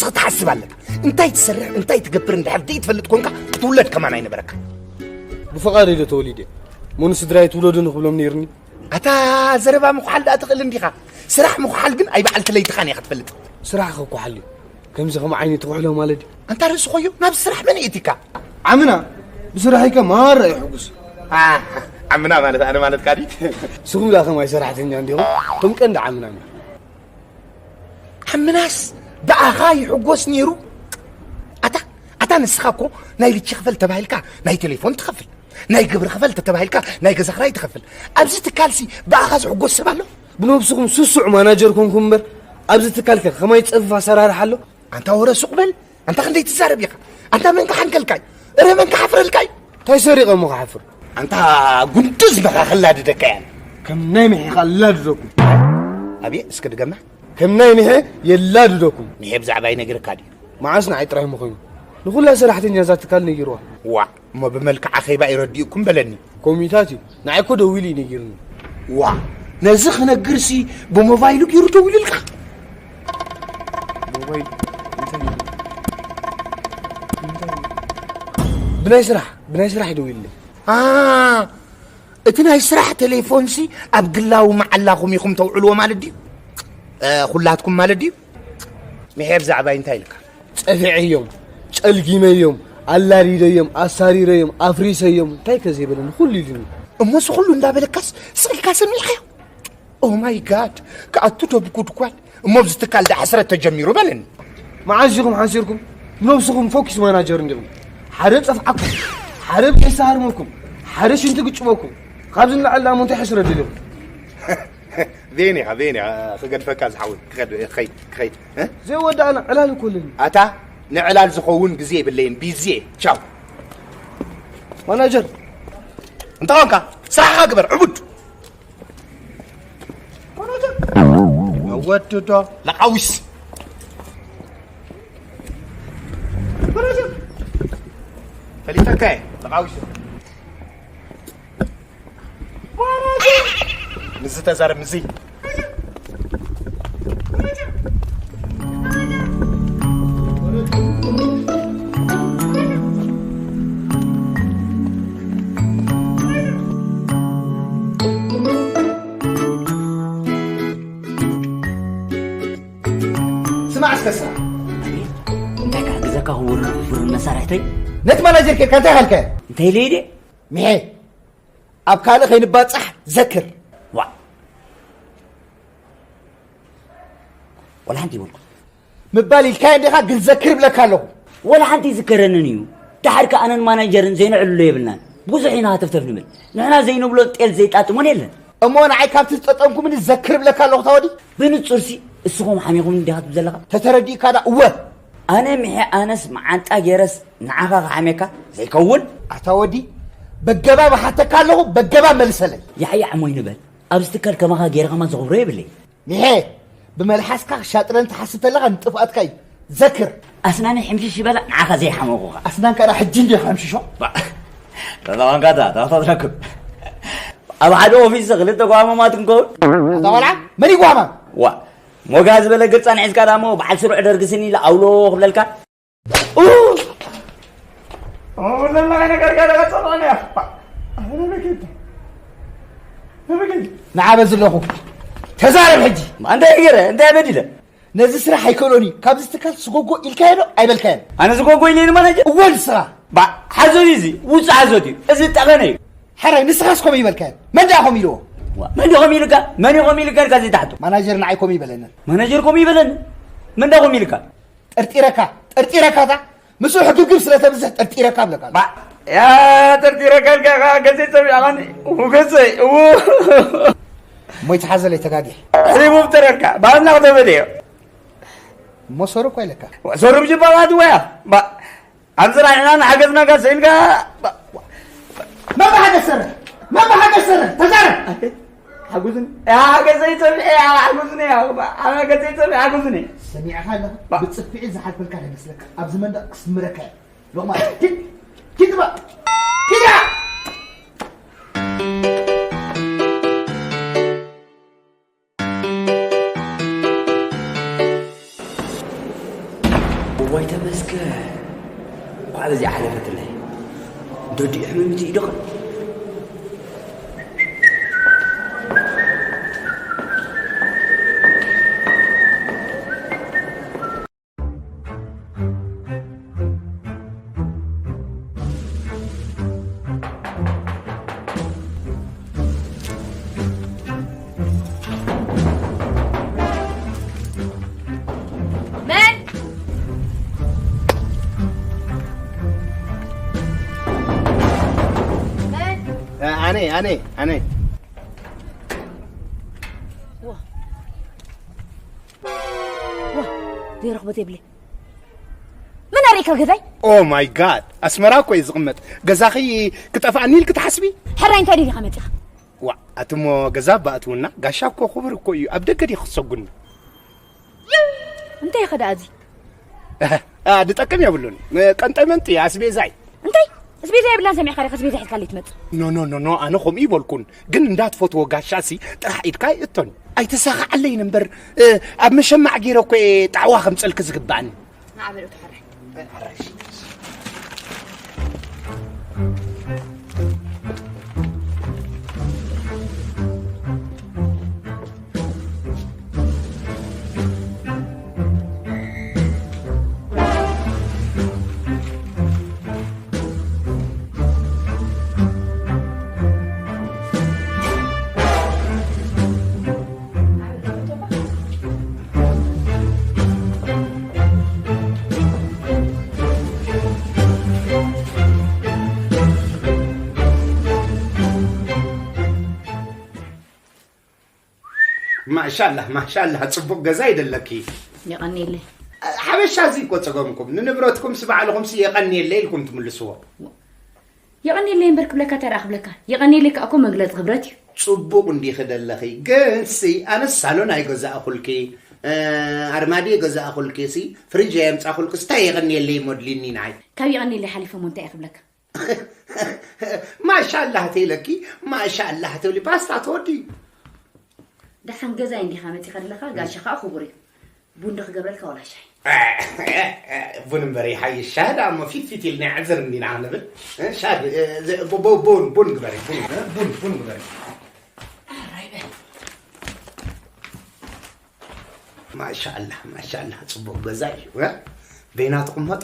ንስኻ ትሓስብ ኣለካ። እንታይ ትሰርሕ እንታይ ትገብር እንድሕር ዘይትፈልጥ ኮንካ ክትውለድ ከማን ኣይነበረካ። ብፍቓደይ ዶ ተወሊደ? እሞ ንስድራይ ትውለዱ ንክብሎም ነይርኒ። ኣታ ዘረባ ምኹሓል ደኣ ትኽእል እንዲኻ። ስራሕ ምኹሓል ግን ኣይ በዓልቲ ለይትኻን ኢኻ ክትፈልጥ። ስራሕ ከኩሓል እዩ። ከምዚ ከም ዓይኒ ትኩሕሎ ማለት ድዩ? ኣንታ ርእሲ ኾዮ ናብ ስራሕ መን የእቲካ? ዓምና ብስራሕ ኢካ ማራ ይሕጉስ። ዓምና ማለት ኣነ ማለት ካዲ። ስኹም ዳ ከማይ ሰራሕተኛ እንዲኹም ከም ቀንዲ ዓምና። ዓምናስ ብኣኻ ይሕጎስ ነይሩ። ኣታ ኣታ ንስኻ እኮ ናይ ልቺ ክፈል ተባሂልካ ናይ ቴሌፎን ትኸፍል፣ ናይ ግብሪ ክፈል ተተባሂልካ ናይ ገዛ ክራይ ትኸፍል። ኣብዚ ትካልሲ ብኣኻ ዝሕጎስ ሰብ ኣሎ? ብነብስኹም ስሱዕ ማናጀር ኮንኩም እምበር ኣብዚ ትካልከ ከማይ ጸፍፍ ኣሰራርሓ ኣሎ? ኣንታ ወረ ሱቕ በል። ኣንታ ክንደይ ትዛረብ ኢኻ? ኣንታ መን ክሓንከልካይ? እረ መን ክሓፍረልካይ? እንታይ ሰሪቐ እሞ ክሓፍር? ኣንታ ጉንዱዝ ኢኻ ክላድደካ እያ። ከም ናይ ምሒኻ ላድደኩም። ኣብየ እስኪ ድገማ። ከም ናይ ምሔ የላድደኩም። ምሔ ብዛዕባ ይነግርካ ድዩ? መዓስ ንዓይ ጥራይ ምኾይኑ? ንኹላ ሰራሕተኛ እዛ ትካል ነጊርዋ። ዋ እሞ ብመልክዓ ኸይባ ይረዲእኩም በለኒ። ኮሚታት እዩ። ንዓይ እኮ ደዊሉ እዩ ነጊርኒ። ዋ ነዚ ክነግርሲ ብሞባይሉ ገይሩ ደዊሉልካ? ሞባይል እንታይ እዩ? እንታይ እዩ? ብናይ ስራሕ ብናይ ስራሕ ይደውልኒ። ኣ እቲ ናይ ስራሕ ቴሌፎንሲ ኣብ ግላዊ መዓላኹም ኢኹም ተውዕልዎ ማለት ድዩ? እ፣ ኩላትኩም ማለት ድዩ? ምሔ ብዛዕባይ እንታይ ኢልካ? ጸፊዐዮም፣ ጨልጊመዮም፣ ኣላዲደዮም፣ ኣሳሪረዮም፣ ኣፍሪሰዮም፣ እንታይ ከ ዘይበለኒ ኩሉ ኢሉኒ። እሞ እዚ ኩሉ እንዳበለካስ ስቕ ኢልካ ሰሚዕካዮ? ኦ ማይ ጋድ፣ ክኣቱ ዶ ብጉድጓድ? እሞ ኣብዚ ትካል ዳ ሕስረት ተጀሚሩ በለኒ። መዓዝ ኢኹም ሓሲርኩም? ነብስኹም ፎኪስ ማናጀር እንዲኹም። ሓደ ጸፍዓኩም፣ ሓደ ቤሳ ሃርመኩም፣ ሓደ ሽንቲ ግጭመኩም። ካብዚ ንላዕሊ ዳሞ እንታይ ሕስረት ደሊኹም? ቬን ኢኻ፣ ቬን ኢኻ፣ ክገድፈካ ዝሓወይ፣ ክኸድ፣ ክኸይድ፣ ክኸይድ፣ እ? ዘይወዳእና ዕላል እኮ ኣለኒ። ኣታ ንዕላል ዝኸውን ግዜ የብለይን፣ ቢዚ እየ። ቻው። ማናጀር። እንተ ኾንካ ስራሕኻ ግበር፣ ዕቡድ። ማናጀር። ወድዶ ለቃዊስ። ማናጀር። ፈሊጠካ እየ፣ ለቃዊስ። ምዚ ተዛረብ፣ ምዚ። ስማዕ እስከ ስማዕ። እንታይ ክሕግዘካ ክቡር ፍሩን መሳርሕተይ? ነቲ ማናጀር ኬድካ እንታይ ኢልካዮ? እንታይ ኢለ ኢለ? ምሔ፣ ኣብ ካልእ ከይንባጻሕ ዘክር። ዋእ! ወላ ሓንቲ ይበልኩ። ምባል ኢልካዮ እንዲኻ፣ ግን ዘክር እብለካ ኣለኹ። ወላ ሓንቲ ይዝከረንን እዩ። ደሓር ከኣ ኣነን ማናጀርን ዘይንዕልሎ የብልናን። ብዙሕ ኢና ሃተፍተፍ ንብል። ንሕና ዘይንብሎ ጤል ዘይጣጥም እውን የለን። እሞ ንዓይ ካብቲ ዝጠጠምኩምኒ ዘክር እብለካ ኣለኹ፣ ታወዲ። ብንጹርሲ እስኹም ሓሚኹም እንዲኻ ትብል ዘለኻ? ተተረዲእካ ዳ? እወ። ኣነ ምሔ ኣነስ መዓንጣ ገይረስ ንዓኻ ክሓምየካ ዘይከውን። ኣታ ወዲ፣ በገባብ እሓተካ ኣለኹ፣ በገባብ መልሰለይ። ያዕያዕ እሞ ይንበል። ኣብዚ ትካል ከማኻ ገይረ ከማን ዘኽብሮ የብለይ። ምሔ፣ ብመልሓስካ ክሻጥረን ትሓስብ ተለኻ ንጥፍኣትካ እዩ። ዘክር። ኣስናነይ ሕምሽሽ ይበላ ንዓኻ ዘይሓመኹኻ። ኣስናንካ ዳ ሕጂ እንዲኻ ሕምሽሾ? ባ-፣ ተዛዋንካታ፣ ታታ ትረክብ። ኣብ ሓደ ኦፊስ ክልተ ጓማማት ክንከውን? ኣታ ቆልዓ፣ መን እዩ ጓማም? ዋ፣ ሞጋ ዝበለ ግርጻን ሒዝካ ዳሞ በዓል ስሩዕ ደርጊ ስኒ ኢለ ኣውሎ ክብለልካ? ኡ! ኦ፣ ዘለኻ ነገር ገለ ጸልኦን እያ። ኣነ በኬት። በኬት። ንዓ በዚ ኣለኹ። ተዛረብ ሕጂ። እንታይ ገይረ? እንታይ በዲለ? ነዚ ስራሕ ኣይክእሎን እዩ። ካብዚ ትካል ስጎጎ ኢልካዮ ዶ ኣይበልካዮን? ኣነ ስጎጎ ኢለ ንማናጀር? እወ ንስኻ። ባ፣ ሓሶት እዩ እዚ። ውጹእ ሓሶት እዩ። እዚ ጠቐነ እዩ። ሕራይ፣ ንስኻስ ከምኡ ይበልካዮ? መን ደኣ ከምኡ ኢልዎ? ዋ፣ መን እዩ ከምኡ ኢልካ? መን እዩ ከምኡ ኢልካ ኢልካ ዘይትሓቶ? ማናጀር ንዓይ ከምኡ ይበለኒ። ማናጀር ከምኡ ይበለኒ? መን ደኣ ከምኡ ኢልካ? ጠርጢረካ፣ ጠርጢረካ እታ ምስኡ ሕግብግብ ስለ ተብዝሕ ጠርጢረካ እብለካ። ባ፣ ያ ጠርጢረካ ኢልካ ኢኻ ገዘይ ጸሚዕኻኒ። ው ገዘይ፣ ው። እሞ ይትሓዘለይ ተጋጊሕ። ሕሪሙ ብተረካ፣ ብኣምላኽ ተበልዮ። እሞ ሶሪ እኳ ኢለካ። ሶሪ ብጅባባ ድወያ። ባ፣ ኣብ ስራሕና ንሓገዝናካ ስኢንካ። መን ብሓገዝ ሰረ? መን ብሓገዝ ሰረ? ተዛረብ። ሓጉዝኒ። ሓገዘይ ጸብሐ፣ ሓጉዝኒ። ሓገዘይ ጸብሐ፣ ሓጉዝኒ። ሰሚዕኻ ኣለኻ? ባ- ብጽፍዒ ዝሓልፈልካ ዶ ይመስለካ? ኣብዚ መንደቕ ክስምረካ እየ። ሎቕማ፣ ኪድ፣ ኪድ ባ፣ ኪድ ባ። ዋይ ተመስገን፣ እንኳዕ በዚኣ ሓለፈትለይ። እንተዲኡ ሕምምቲ ኢዶኸ? መን? መን? ኣነ ኣነ ኣነ። ዋ ዋ፣ ዘይረኽቦ ዘይብለይ። መን ኣርእካ ገዛይ? Oh my God! ኣስመራ እኮ እየ ዝቕመጥ። ገዛኺ ክጠፍኣኒ ኢልኪ ትሓስቢ? ሕራይ እንታይ ደሊኻ መጺኻ? ዋ፣ ኣቲ እሞ ገዛ ኣባእትውና፣ ጋሻ እኮ ክቡር እኮ እዩ። ኣብ ደገ ዲኺ ክትሰጉኒ? እንታይ ኢኸ ደኣ እዚ? እህ፣ ኣ፣ ድጠቅም የብሉን። ቀንጠመንጢ ኣስቤዛይ። እንታይ? ኣስቤዛ የብላን ሰሚዕካ ዲኻ ኣስቤዛ ሒዝካለይ ትመጽእ? ኖ፣ ኖ፣ ኖ፣ ኖ፣ ኣነ ከምኡ ይበልኩን። ግን እንዳትፈትዎ ጋሻሲ ጥራሕ ኢድካ ኣይእቶን። ኣይተሳኻዓለይን እምበር፣ እ፣ ኣብ መሸማዕ ገይረ እኮ እየ ጣዕዋ ከምጸልኪ ዝግባእኒ። ንዓ በል እቶ ሕራይ። ማሻላህ ማሻላህ፣ ጽቡቕ ገዛ ይደለኪ። የቐንየለይ። ሓበሻ እዚ እኮ ጸገምኩም፣ ንንብረትኩም ሲ ባዕልኹም ሲ የቐንየለይ ኢልኩም ትምልስዎ። የቐንየለይ እምበር ክብለካ እንታይ ደኣ ክብለካ? የቐንየለይ ከኣ እኮ መግለጺ ክብረት እዩ። ጽቡቕ እንዲኺ ደለኺ፣ ግን ሲ ኣነስ ሳሎን ኣይገዛእኹልኪ፣ እ፣ ኣርማድዮ ኣይገዛእኹልኪ ሲ፣ ፍሪጅ ኣየምጻኹልኪ፣ ስታይ የቐንየለይ እሞ ድልኒ ንዓይ። ካብ የቐንየለይ ሓሊፈ እሞ እንታይ እየ ክብለካ? ማሻላህ ተይለኪ፣ ማሻላህ ተብሊ ፓስታ ተወዲ። ደሓን ገዛይ እንዲኻ መጺኻ ኣለኻ፣ ጋሻ ኸኣ ክቡር እዩ። ቡን ዶ ክገብረልካ ወላ ሻሂ? ቡን እምበር ይሓይሽ፣ ሻሂ ደኣ እሞ ፊት ፊት ኢልና የዕዝር እንዲና ንብል። ሻሂ፣ እ፣ ዘ-፣ ቡ-፣ ቡ-፣ ቡን፣ ቡን ግበሪ፣ ቡን፣ እ፣ ቡን፣ ቡን ግበሪ። ኣራይ በል። ማሻኣላህ፣ ማሻኣላህ፣ ጽቡቕ ገዛ እዩ፣ እ? በይና ትቕመጦ?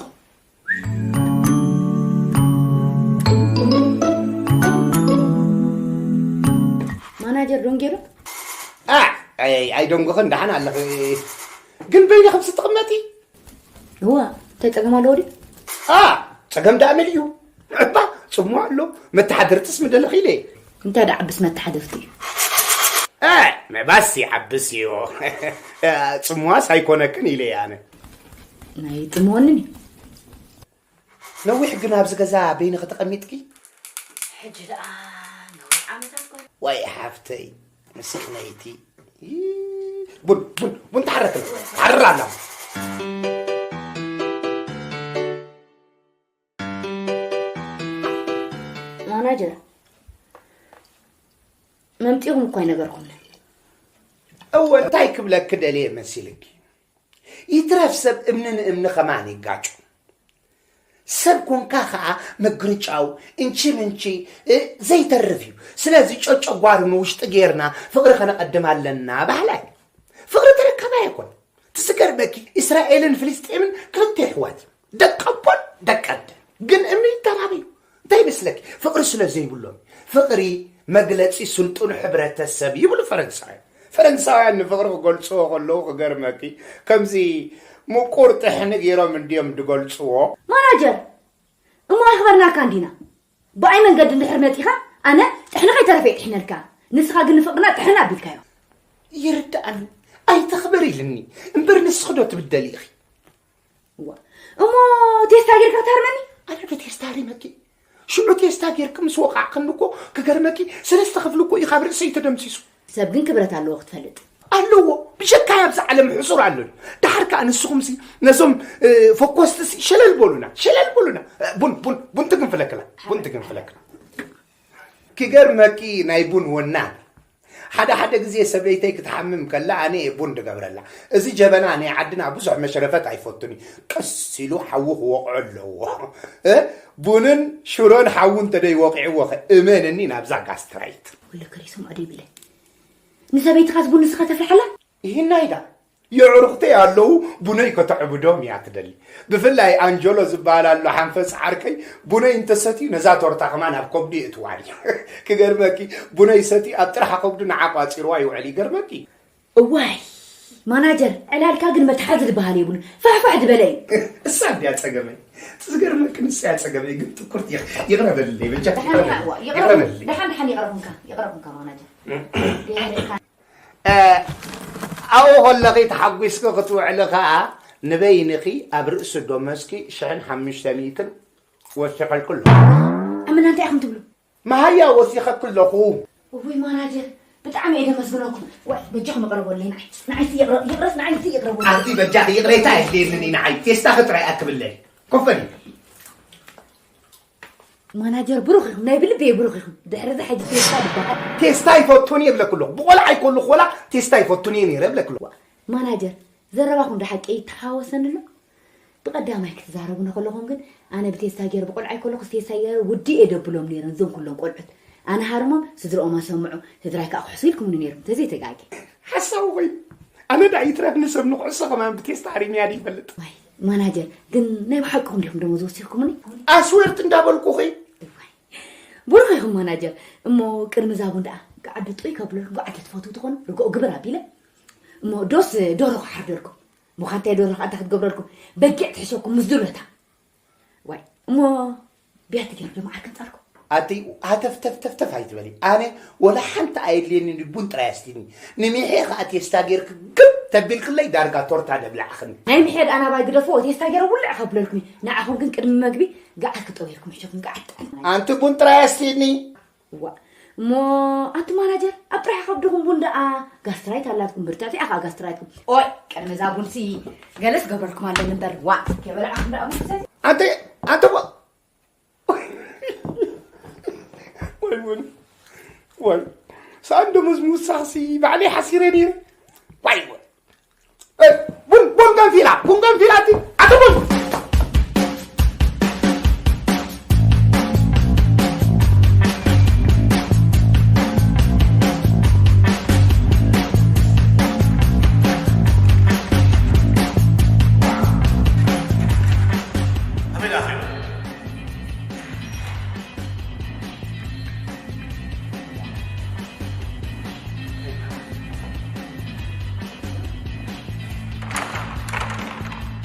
ማናጀር ዶንጌ ዶ? ኣ፣ ኣይ፣ ኣይደንጎኽን፣ ደሓን ኣለኺ። ግን በይንኺ ምስ ትቕመጢ? እዋ፣ እንታይ ጸገም ኣለዎ ድዩ? ኣ፣ ጸገም ደኣ መሊኡ። እባ፣ ጽምዋ ኣሎ፣ መተሓደርትስ ምደለኺ ኢለ። እንታይ ደኣ ዓብስ መተሓደርቲ እዩ? ኣ፣ መባስ ይዓብስ እዩ። ጽምዋስ ኣይኮነክን ኢለ ኣነ። ናይ ጽምወንን እዩ። ነዊሕ ግን ኣብዚ ገዛ በይንኺ ተቐሚጥኪ? ሕጂ ደኣ ነዊሕ ዓመታት ኮነ። ዋይ ሓፍተይ፣ ምስክነይቲ። ቡን፣ ቡን፣ ቡን ተሓረክላ። ተሓርራ ኣላ። ማናጀር፣ መምጺኹም እኮ ኣይነገርኩምን። እወ፣ እንታይ ክብለኪ ደልየ መሲልኪ? ይትረፍ ሰብ እምኒ ንእምኒ ከማን ይጋጩ። ሰብ ኮንካ ኸኣ መግርጫው፣ እንቺ ምንቺ፣ እ፣ ዘይተርፍ እዩ። ስለዚ ጨጨጓሩ ንውሽጢ ጌርና ፍቕሪ ከነቐድም ኣለና በሃላይ። ፍቕሪ ተረካባይ ኣይኮን። እቲ ዝገርመኪ፣ እስራኤልን ፍልስጤምን ክልተ የሕዋት፣ ደቂ ኣቦን ደቂ ኣደን። ግን እምኒ ይተራበዩ። እንታይ ይመስለኪ? ፍቕሪ ስለ ዘይብሎም። ፍቕሪ መግለጺ ስልጡን ሕብረተሰብ ይብሉ ፈረንሳውያን። ፈረንሳውያን ንፍቕሪ ክገልጽዎ ከለዉ ክገርመኪ፣ ከምዚ ምቁር ጥሕኒ ገይሮም እንድዮም ዝገልጽዎ። ማናጀር፣ እሞ ኣኽበርናካ እንዲና። ብኣይ መንገዲ እንድሕር መጺኻ፣ ኣነ ጥሕኒ ከይተረፈ ይጥሕነልካ። ንስኻ ግን ንፍቕርና ጥሕኒ ኣቢልካዮ። ይርድኣኒ። ኣይተኽብር ኢልኒ። እምበር ንስኺ ዶ ትብደሊ ኢኺ? እዋ። እሞ ቴስታ ጌርካ ትሃርመኒ? ኣነ ዶ ቴስታ ሃሪመኪ? ሽዑ ቴስታ ጌርኪ ምስ ወቓዕክኒ እኮ ክገርመኪ ሰለስተ ክፍሊ እኮ እዩ ካብ ርእሰይ ተደምሲሱ። ሰብ ግን ክብረት ኣለዎ ክትፈልጥ። ኣለዎ። ብጀካይ ኣብዚ ዓለም ሕሱር ኣሎ ድዩ? ደሓር ከኣ ንስኹምሲ ነዞም፣ እ፣ ፈኮስቲሲ ሸለል በሉና፣ ሸለል በሉና። እ፣ ቡን፣ ቡን፣ ቡን ትግንፍለክላ፣ ቡን ትግንፍለክላ። ክገርመኪ ናይ ቡን ወናኒ። ሓደ ሓደ ግዜ ሰበይተይ ክትሓምም ከላ ኣነ እየ ቡን ድገብረላ። እዚ ጀበና ናይ ዓድና ብዙሕ መሽረፈት ኣይፈቱን እዩ። ቀስ ኢሉ ሓዊ ክወቕዖ ኣለዎ። እ? ቡንን ሽሮን ሓዊ እንተደይወቂዕዎ ኸ እመንኒ ናብዛ ጋስትራይት። ወለ ከሪሶም ኣደይ ብለ። ንሰበይትኻስ ቡን ንስኻ ተፍልሓላ? ይህናይዳ የዕሩኽተይ ኣለዉ ቡነይ ከተዕብዶም እያ ትደሊ። ብፍላይ ኣንጀሎ ዝበሃል ኣሎ ሓንፈፅ ዓርከይ ቡነይ እንተሰትዩ ነዛ ቶርታ ከማን ኣብ ከብዱ የእትዋን እዩ። ክገርመኪ ቡነይ ሰትዩ ኣብ ጥራሕ ከብዱ ንዓ ቋፂርዋ ይውዕል ይገርመኪ። እዋይ ማናጀር ዕላልካ ግን መትሓዚ ዝበሃል የብሉን። ፋሕፋሕ ዝበለ እዩ። እሳ እንድያ ፀገመይ። ዝገርመኪ ንሳ እያ ፀገመይ ግን ጥኩርቲ ይቕረ በልለይ በጃ ይቕረ በልለይ። ደሓን ደሓን ይቕረ ኩንካ ይቕረ ኩንካ ማናጀር። ኣብኡ ከለኺ ተሓጒስኪ ክትውዕሊ ከኣ ንበይንኺ ኣብ ርእሲ ዶመስኪ ሽሕን ሓሙሽተ ሚእትን ወሲኸልኪ ኣለኹ። ኣመና እንታይ ኢኹም ትብሉ? መሃያ ወሲኸኪ ኣለኹ። እውይ ማናጀር ብጣዕሚ እየ ደመስግነኩም። ዋይ በጃኹም ይቕረበለይ ንዓይ ንዓይ ይቕረስ ንዓይ ይቕረበለይ። ኣቲ በጃኺ ይቕሬታ የድልየንን እዩ ንዓይ ቴስታኺ ጥራይ ኣክብለይ። ኮፈኒ ማናጀር ብሩኽ ኢኹም፣ ናይ ብልቢ እየ ብሩኽ ኢኹም። ድሕሪ እዚ ሕጂ ቴስታ ዝበሃል ቴስታ ይፈቱን እየ እብለኪ ኣለኹ። ብቆልዓ ይኮልኹ ወላ ቴስታ ይፈቱን እየ ነይረ እብለኪ ኣለኹ። ማናጀር ዘረባኹም ደሓቂ ይተሓወሰኒ ኣሎ። ብቐዳማይ ክትዛረቡ ነኸለኹም ግን ኣነ ብቴስታ ገይረ ብቆልዓ ይኮለኹስ ቴስታ ገይረ ውዲ እየ ደብሎም ነይረ እዞም ኩሎም ቆልዑት። ኣነ ሃርሞም ስድርኦም ኣሰምዑ ስድራይ ከዓ ክሕሱ ኢልኩምኒ ነይርኩም ተዘይተጋጊ። ሓሳዊ ኮይኑ ኣነ ዳ ይትረፍኒ ሰብ ንኩዕሶ ከማን ብቴስታ ኣሪምያ ድይፈልጥ። ማናጀር ግን ናይ ብሓቅኹም ዲኹም ደሞዝ ወሲኽኩምኒ? ኣስዌርት እንዳበልኩኺ። እዋይ፣ ብሩኽ ኢኹም ማናጀር። እሞ ቅድሚ እዛ ቡን ደኣ ገዓዲ ጥይ ከብለልኩም ገዓዲ ትፈትው ትኾኑ ርግኦ ግብር ኣቢለ እሞ ዶስ ደሮ ክሓርደልኩም? እሞ ካንታይ ደሮ ከኣ እንታይ ክትገብረልኩም? በጊዕ ትሕሸኩም ምስ ዱለታ። ዋይ እሞ ቢያቲ ገይሩ ዶ መዓር ክንጻልኩም? ኣቲ ሃተፍተፍተፍተፍ ኣይትበሊ። ኣነ ወላ ሓንቲ ኣየድልየኒ ቡን ጥራይ ኣስቲኒ። ንሚሐ ከኣ ቴስታ ጌርክ ግብ ተቢልክለይ ዳርጋ ቶርታ ደብላዕኽኒ። ናይ ምሕድ ኣናባይ ግደፍዎ ቴስታ ገይረ ውልዕ ከብለልኩም እዩ። ንዓኹም ግን ቅድሚ መግቢ ገዓት ክጠውየልኩም ሕሸኩም ገዓት ጥዕና። ኣንቲ ቡን ጥራይ ኣስቲኒ። ዋ እሞ ኣቲ ማናጀር ኣብ ጥራሕ ከብድኹም ቡን ደኣ ጋስትራይት ኣላትኩም ብርትዕቲ ኣኻ ጋስትራይትኩም። ኦይ ቅድሚ እዛ ቡንሲ ገለስ ገበርኩም ኣለኒ እምበር ዋ ከበላዕኩም ደኣ ቡንሲ። ኣንቲ ኣንቲ ዋ ወይ ቡን ወይ ሳን ደሞዝ ምውሳኽሲ ባዕለይ ሓሲረ ነይረ። ዋይ ወይ ቡን ቡን ገንፊላ ቡን ገንፊላ እቲ ኣቲ ቡን።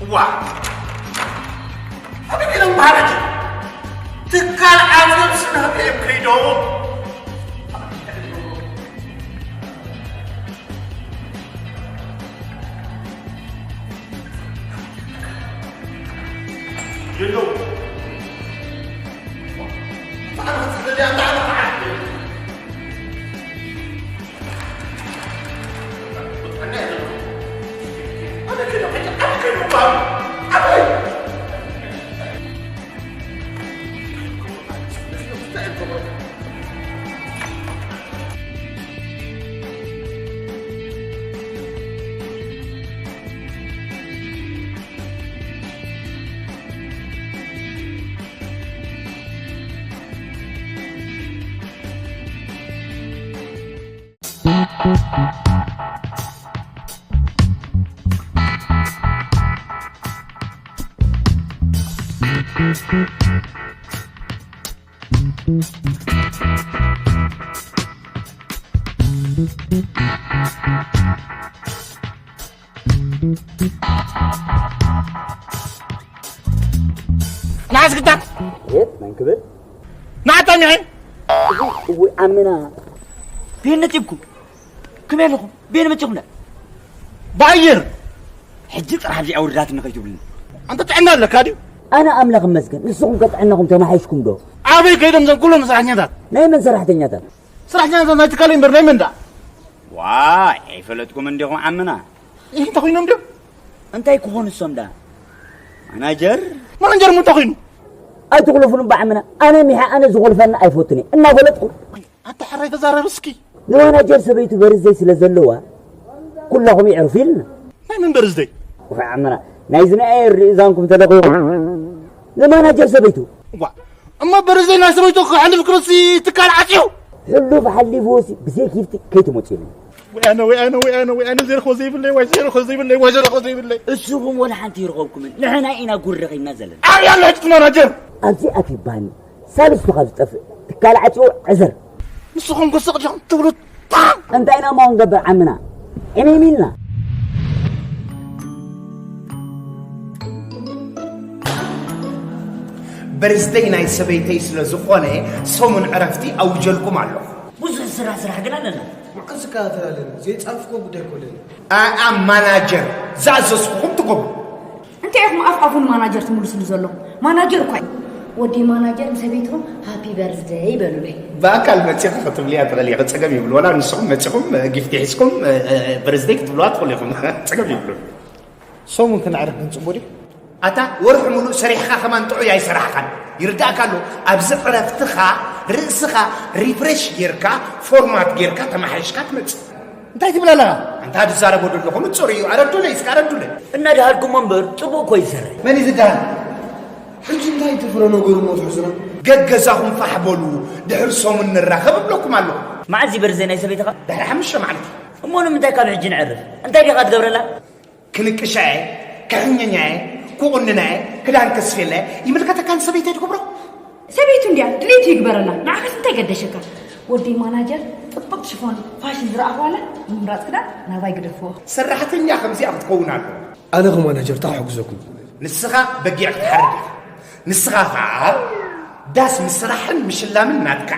እዋ ኣበይ ኢሎም ባህረጅ ትካል ዓፅዮም ስናብ እዮም ከይዶም። የለው። ንዓስክታት የት መን ክብል ናዕጣ ሚዕን እውይ ዓምና ቤት ነፂብኩም ከመይ ኣለኹም ቤት መፂኹም ብኣየር ሕጂ ጥራሕ ኣብዚኣ ውርዳት ንኸይትብሉኒ ኣንተ ጥዕና ኣለካ ድዩ ኣነ ኣምላኽ መስገን ንስኹም ከጥዕናኹም ተማሒሽኩም ዶ ኣበይ ከይዶም ዘን ኩሎም ሰራሕኛታት ናይ መን ሰራሕተኛታት ሰራሕኛታት ናይ ትካለይ እምበር ናይ መን ደኣ ዋይ ኣይፈለጥኩም እንዲኹም ዓምና እንታይ ኮይኖም ድዮም እንታይ ክኾኑ እሶም ደኣ ማናጀር ማናጀር ሞ እንታይ ኮይኑ ኣይትቑልፉን እባ ዓምና ኣነ ሚሓ ኣነ ዝቑልፈኒ ኣይፈቱን እየ እናፈለጥኩ ኣታ ሕራይ ተዛረብ እስኪ ንማናጀር ሰበይቱ በርዝደይ ስለ ዘለዋ ኩላኹም ይዕርፉ ኢልና። ናይ መን በርዝደይ? ውሕ ዓመና፣ ናይ ዝነኣየ ርኢዛንኩም ተለኺኹም ንማናጀር ሰበይቱ። እዋ፣ እሞ በርዝደይ ናይ ሰበይቱ ክሕልፍ ክብልሲ ትካል ዓፅዩ? ሕሉፍ ሓሊፍዎሲ ብዘይ ጊፍቲ ከይትመፁ ኢልና። ወያነ፣ ወያነ፣ ወያነ፣ ወያነ፣ ዘረኾ ዘይብለይ፣ ዋይ፣ ዘረኾ ዘይብለይ፣ ዋይ፣ ዘረኾ ዘይብለይ። እስኹም ወላ ሓንቲ ይርኸብኩምን። ንሕና ኢና ጉድ ረኺብና ዘለና። ኣበይ ኣሎ ሕጂ እቲ ማናጀር? ኣብዚ ኣትዩ ባኒ። ሳልስቱ ካብ ዝጠፍእ ትካል ዓፂዎ ዕዘር። ንስኹም ጎስቕ ዲኹም ትብሉ? እንታይ ኢና እሞ ክንገብር ዓምና? ዕሚም ኢልና። በርዝደይ ናይ ሰበይተይ ስለ ዝኾነ ሰሙን ዕረፍቲ ኣውጀልኩም ኣለኹ። ብዙሕ ስራሕ ስራሕ ግን ኣለና። መዓስ እካ ተላለን ዘይጻፍኮ ጉዳይ ኮለኒ። ኣኣ ማናጀር ዝኣዘዝኩኹም ትገብሩ። እንታይ ኢኹም ኣፍ ኣፉን ማናጀር ትምልስሉ ዘለኹም? ማናጀር እኳ እዩ። ወዲ ማናጀር ምስ ሰበይትኹም ሃፒ በርዝደይ ይበሉለይ። ብኣካል መጺኺ ክትብልያ ትኽእሊ ኢኺ፣ ጸገም የብሉ። ወላ ንስኹም መጺኹም ጊፍቲ ሒዝኩም በርዝደይ ክትብልዋ ትኽእሉ ኢኹም። ጸገም የብሉ። ሰሙን ክነዕርፍ ግን ጽቡቕ ድዩ? ኣታ ወርሒ ሙሉእ ሰሪሕኻ ከማን ጥዑይ ኣይሰራሕኻን። ይርዳእካ ኣሎ። ኣብዚ ዕረፍትኻ ርእስኻ ሪፍሬሽ ጌርካ ፎርማት ጌርካ ተማሓይሽካ ትመጽእ። እንታይ ትብል ኣለኻ? ኣንታ ዝዛረቦ ዘለኹ ንጹር እዩ። ኣረዱለይ እስከ ኣረዱለይ። እናድሃልኩሞ እምበር ጽቡቕ እኮ ይሰርሕ። መን እዩ ዝደሃል? ሕጂ እንታይ ትፍረ ነገሩ እሞ ትሕዝና? ገገዛኹም ፋሕ በሉ፣ ድሕሪ ሰሙን ንራኸብ እብለኩም ኣለኹ። መዓዝ እዩ በርዝደይ ናይ ሰበይትኻ? ድሕሪ ሓሙሽተ መዓልቲ። እሞ ንምንታይ ካብ ሕጂ ንዕርፍ? እንታይ ዲኻ ትገብረላ? ክንቅሻ እየ፣ ክሕኘኛ እየ፣ ክቑንና እየ፣ ክዳን ከስፍየላ እየ። ይምልከተካ ንሰበይተይ ትገብሮ? ሰበይቱ እንድያ ድሌቱ ይግበረላ። ንዓኻስ እንታይ ገደሸካ? ወደይ ማናጀር ጽብቕቲ ሽፎን ፋሽን ዝረኣኽዋላ ንምምራጽ ክዳን ናባይ ግደፍዎ። ሰራሕተኛ ከምዚኣ ክትከውን ኣለዋ። ኣነ ኸ ማናጀር እንታይ ክሕግዘኩም? ንስኻ በጊዕ ክትሓርድ ኢኻ። ንስኻ ኸኣ ዳስ ምስራሕን ምሽላምን ናትካ።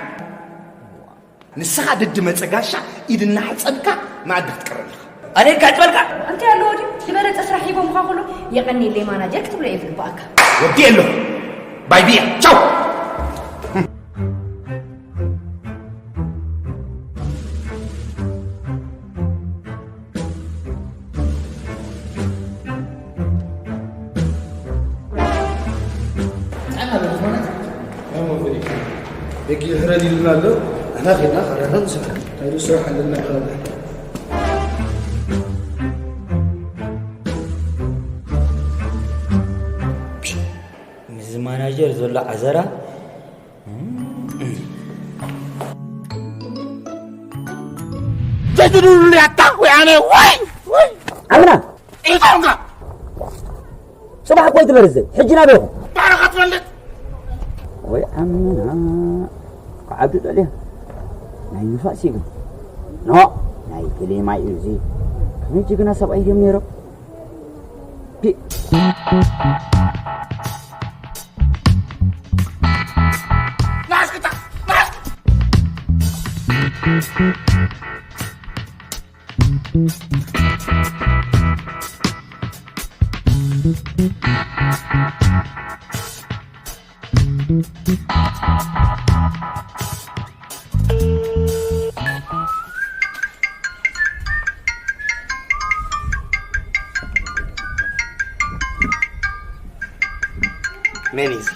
ንስኻ ድድመጸ ጋሻ ኢድ እናሓጸብካ መኣዲ ክትቀርብ ኣለኻ። ኣነ ኢድ ክሕጸበልካ? እንታይ ኣለዎ ድዩ? ዝበለጸ ስራሕ ሂቦምኻ ከሎ የቐንየለይ ማናጀር ክትብሎ እየ ዝግብኣካ። ወዲ ኣለኹ። ባይ ቢያ። ቻው። ደቂ ሕረድ ኢሉና ኣሎ። ኣና ኸድና ኸረረን ስራሕ። ናይዱ ስራሕ ኣለና ይኸብዳ። ምስዚ ማናጀር ዘሎ ዓዘራ። ዘይትድውሉሉ ያታ ወይ ኣነ ወይ ወይ። ኣምና። ኢታውንካ። ጽባሕ እኮ ይትበርዘ። ሕጂ ናበይ ኢኹም? ባዕልኻ ትፈልጥ። ወይ ኣምና። ክዓቢ ደልየ። ናይ ንፋስ እዩ ግን። ኖ፣ ናይ ግሌማ እዩ እዚ። ከመይ ጅግና ሰብኣይ ድዮም ነይሮም? ፒ-፣ መን እዩ እዚ?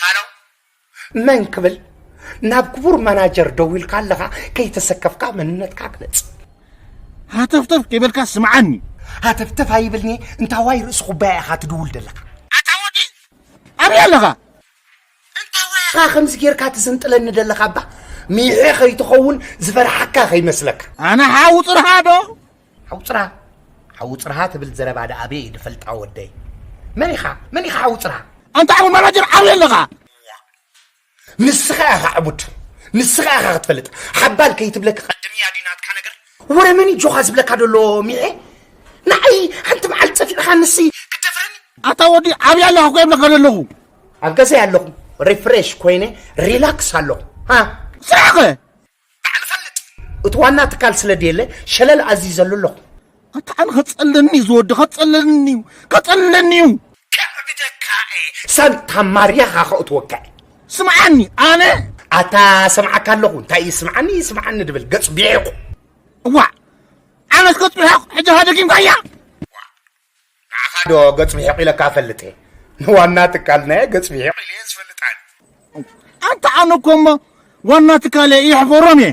ሃሎ፣ መን ክብል? ናብ ክቡር ማናጀር ደዊልካ ኣለኻ፣ ከይተሰከፍካ መንነትካ ግለጽ። ሃተፍተፍ ከይበልካ ስምዓኒ። ሃተፍተፍ ኣይብልኒ፣ እንታዋይ ርእሲ ኩባያ ኢኻ ትድውል ዘለኻ? ኣታ ወዲ፣ ኣበይ ኣለኻ? እንታዋይ ኢኻ ከምዚ ጌርካ ትዝንጥለኒ ዘለኻ እባ? ሚሐ ከይትኸውን ዝፈርሓካ ከይመስለካ። ኣነ ሓው ጽርሃ ዶ? ሓው ጽርሃ? ሓው ጽርሃ ትብል ዘረባ ደኣ ኣበይ እየ ዝፈልጣ ወደይ? መን ኢኻ? መን ኢኻ ሓው ጽርሃ? ኣንታ ዓቡድ ማናጀር ዓብይ ኣለኻ። ንስኻ ኢኻ ዕቡድ። ንስኻ ኢኻ ክትፈልጥ። ሓባል ከይትብለካ ቀድምያ ድዩ ናትካ ነገር? ወረ መን እዩ ጆኻ ዝብለካ ዘሎ ሚሐ? ንዓይ ሓንቲ መዓልቲ ጸፊዕካ ንሲ ክትደፍረኒ? ኣታ ወዲ ዓብይ ኣለኻ እኮ ይብለካ ዘለኹ። ኣብ ገዛይ ኣለኹ። ሪፍሬሽ ኮይነ ሪላክስ ኣለኹ። ሃ? ስራሕ ከ? ባዕሊ ፈልጥ። እቲ ዋና ትካል ስለ ድየለ ሸለል ኣዝዩ ዘሎ ኣለኹ። ኣታ ኣነ ከጸለኒ እዩ ዝወዲ፣ ከጸለኒ እዩ፣ ከጸለኒ እዩ። ከዕብደካ እየ። ሳንታ ማርያ ኻኸእትወካ እየ። ስምዓኒ፣ ኣነ ኣታ ሰምዓካ ኣለኹ። እንታይ እዩ ስምዓኒ፣ ስምዓኒ ድብል ገጽ ቢዒቑ። እዋ፣ ኣነስ ገጽ ቢዒቑ፣ ሕጂ ሃደጊምካያ። ንዓኻ ዶ ገጽ ብሒቕ ኢለካ እፈልጥ እየ? ንዋና ትካልና እየ ገጽ ብሒቕ ኢለ እየ ዝፈልጥ ኣነ። ኣንታ ኣነ እኮ እሞ ዋና ትካለ የሕፈሮም እየ።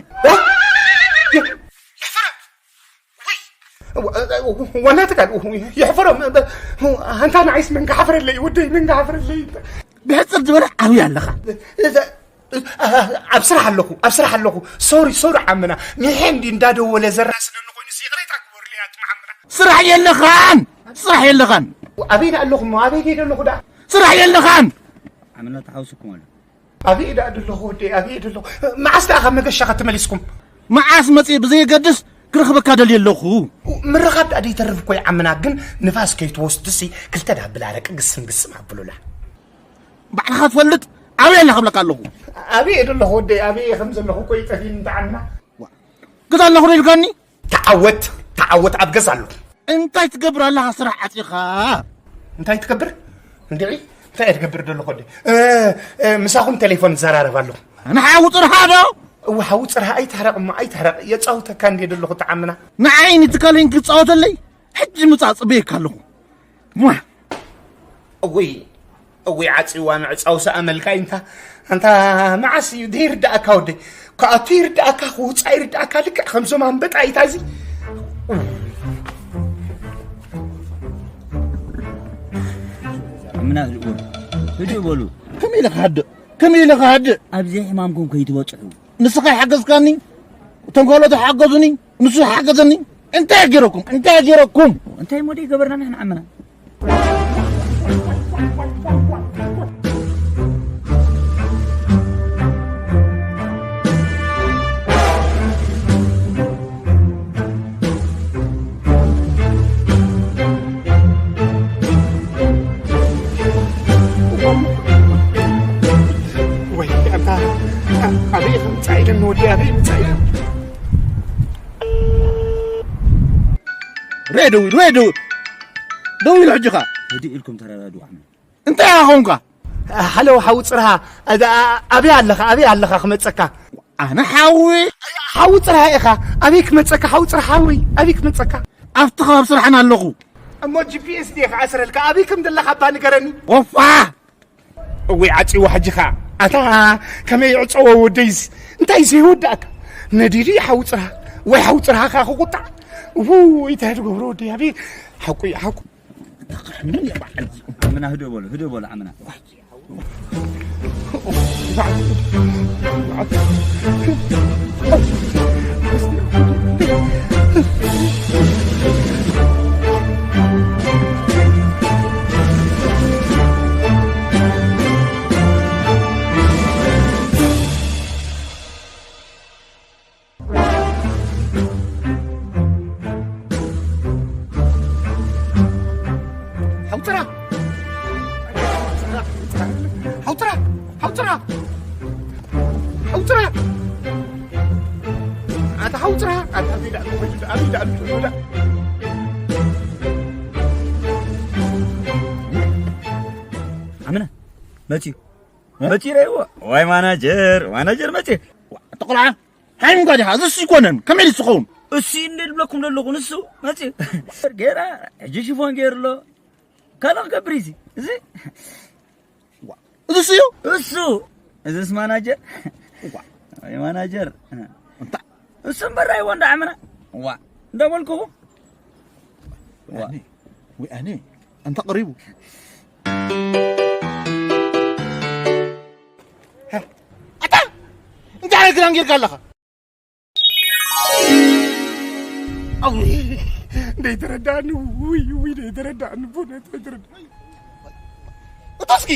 ዋና ትካል የሕፈሮም። ኣንታ ንዓይስ መንጋ ሓፍረለይ ወደይ መንጋ ሓፍረለይ። ብሕፅር ዝበለ ዓብይ ኣለኻ። ኣብ ስራሕ ኣለኹ ኣብ ስራሕ ኣለኹ። ሶሪ ሶሪ ዓምና ሚሐ እንዲ እንዳደወለ ዘራስነኒ ኮይኑ ይቕሬታ ግበሩለይ ኣቱም ዓምና። ስራሕ የለኻን። ስራሕ የለኻን። ኣበይ ደኣ ኣለኹ እሞ ኣበይ ከይደ ኣለኹ ደኣ? ስራሕ የለኻን። ዓምና ተሓውስኩም ኣሎ። ኣበይ ደኣ ደለኹ ወደይ ኣበይ ደለኹ? መዓስ ደኣ ካብ መገሻ ከተመሊስኩም? መዓስ መፅእ ብዘየገድስ ክረኽበካ ደልየ ኣለኹ። ምርኻብ ደኣ ደይተርፍ እኮ ይዓምና ግን ንፋስ ከይትወስድሲ ክልተ ደኣ ብላ ረቂ ግስም ግስም ኣብሉላ። ባዕልኻ ትፈልጥ ኣበይ ኣላ ክብለካ ኣለኹ። ኣበይ እየ ዘለኹ ወደይ ኣበይ እየ ከም ዘለኹ እኮ ይጠፊኒ እንተዓምና። ግዛ ኣለኹ ዶ ኢልካኒ? ተዓወት ተዓወት ኣብ ገዛ ኣለኹ። እንታይ ትገብር ኣለኻ ስራሕ ዓፂኻ? እንታይ ትገብር እንድዒ እንታይ እየ ትገብር ዘለኹ ወደይ? ምሳኹም ቴሌፎን እዘራረብ ኣለኹ። ንሓዊ ፅርሓ ዶ? እወ ሓዊ ፅርሓ ኣይትሕረቕ እሞ ኣይትሕረቕ የፃውተካ እንድየ ዘለኹ ተዓምና። ንዓይ ንትካለይን ክፃወተለይ ሕጂ ምፃእ ፅበየካ ኣለኹ። ሟ! እወይ እወይ ዓፂዋ ምዕፃው ሰኣመልካ ኢንታ ኣንታ መዓስ እዩ ደይርዳእካ ወደይ ክኣቱ ይርዳእካ ክውፃእ ይርዳእካ ልክዕ ከምዞም ኣንበጣ ኢታ እዚ። ምና ህድኡ በሉ። ከመይ ኢለ ክሃድእ ከመይ ኢለ ክሃድእ? ኣብዚ ሕማምኩም ከይትበፅሑ። ንስኻ ይሓገዝካኒ እቶም ካልኦት ይሓገዙኒ። ንሱ ሓገዘኒ። እንታይ ገይረኩም እንታይ ገይረኩም? እንታይ ሞዴ ገበርና ንሕና ዓመና። ወይ ኣንታ ኣበይ ከምፃ ኢለን ንወዲ ኣበይ ምፃ ኢለን። ሬ ደው ኢሉ ሬ ደው ደው ኢሉ ሕጂ ኸ ህድእ ኢልኩም ተረዳድኡ ዓመና። እንታይ ኢኻ ኾንካ? ሃሎ ሓዊ ፅርሃ። ኣበይ ኣለኻ ኣበይ ኣለኻ ክመፀካ? ኣነ ሓዊ ሓዊ ፅርሃ ኢኻ። ኣበይ ክመፀካ ሓዊ ፅርሃ ሓዊ ኣበይ ክመፀካ? ኣብቲ ከባቢ ስራሕና ኣለኹ። እሞ ጂፒኤስ ድየ ክኣስረልካ ኣበይ ከም ዘለኻ እባ ንገረኒ። ወፋ እወይ ዓፂዋ ሕጂ ኸዓ ኣታ ከመይ ይዕፀዎ ወደይስ እንታይ ዘይወዳእካ ነዲዱ ሓዊ ፅርሃ ወይ ሓዊ ፅርሃ ኸዓ ክቁጣዕ ውይ እንታይ ትገብሮ ወደይ ኣበይ ሓቁ እዩ ሓቁ። ዓምና ህዶ በሎ ህዶ በሎ ዓምና። ሓውፅራ ሓውፅራ ሓውፅራ ሓውፅራ ኣታ ሓውፅራ ኣታ ቢዳ ኣቢዳ ኣቢዳ ኣምና መፂ መፂ ረይዎ ዋይ ማናጀር ማናጀር መፂ ተቆልዓ ሓይም ጓዲኻ እዚ እሱ ይኮነን ከመይ ዝኸውን እሱ እንደ ድብለኩም ዘለኹ ንሱ መፂ ገይራ ሕጂ ሽፎን ገይሩ ኣሎ ካልእ ክገብር እዚ እዚ እዚ እሱ እዩ እሱ እዚስ ማናጀር ወይ ማናጀር እንታ እሱ እምበር ኣይዎ እንዳ ዓመና ዋ እንዳበልኩኹ ዋ ወይ ኣነ ኣንታ ቀሪቡ ኣታ እንታይ ዓይነት ክዳን ጌርካ ኣለኻ ደይተረዳእኒ ውይ ውይ ደይተረዳእኒ ብእውነት ኣይተረዳእኒ እቶስኪ